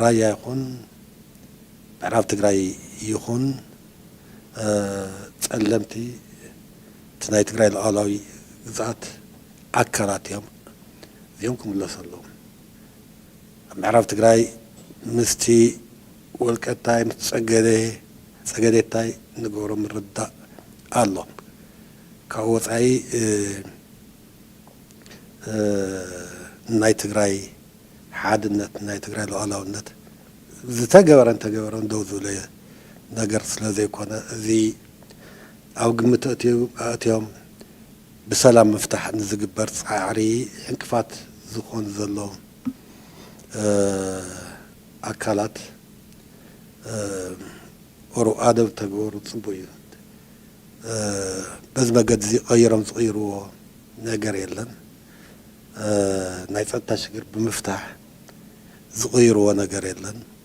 ራያ ይኹን ምዕራብ ትግራይ ይኹን ጸለምቲ እቲ ናይ ትግራይ ሉዓላዊ ግዝኣት ኣካላት እዮም። እዚኦም ክምለሱ ኣለዎም። ኣብ ምዕራብ ትግራይ ምስቲ ወልቀታይ ምስ ጸገዴ ጸገዴታይ ንገብሮ ምርዳእ ኣሎ። ካብኡ ወፃኢ ናይ ትግራይ ሓድነት ናይ ትግራይ ሉዓላውነት ዝተገበረ እንተገበረ ደው ዝብለ ነገር ስለ ዘይኮነ እዚ ኣብ ግምት ኣእትዮም ብሰላም ምፍታሕ ንዝግበር ፃዕሪ ዕንቅፋት ዝኾኑ ዘለዉ ኣካላት ቁሩብ ኣደብ ተግበሩ ፅቡቅ እዩ። በዚ መገዲ እዚ ቀይሮም ዝቕይርዎ ነገር የለን። ናይ ፀጥታ ሽግር ብምፍታሕ ዝቕይርዎ ነገር የለን።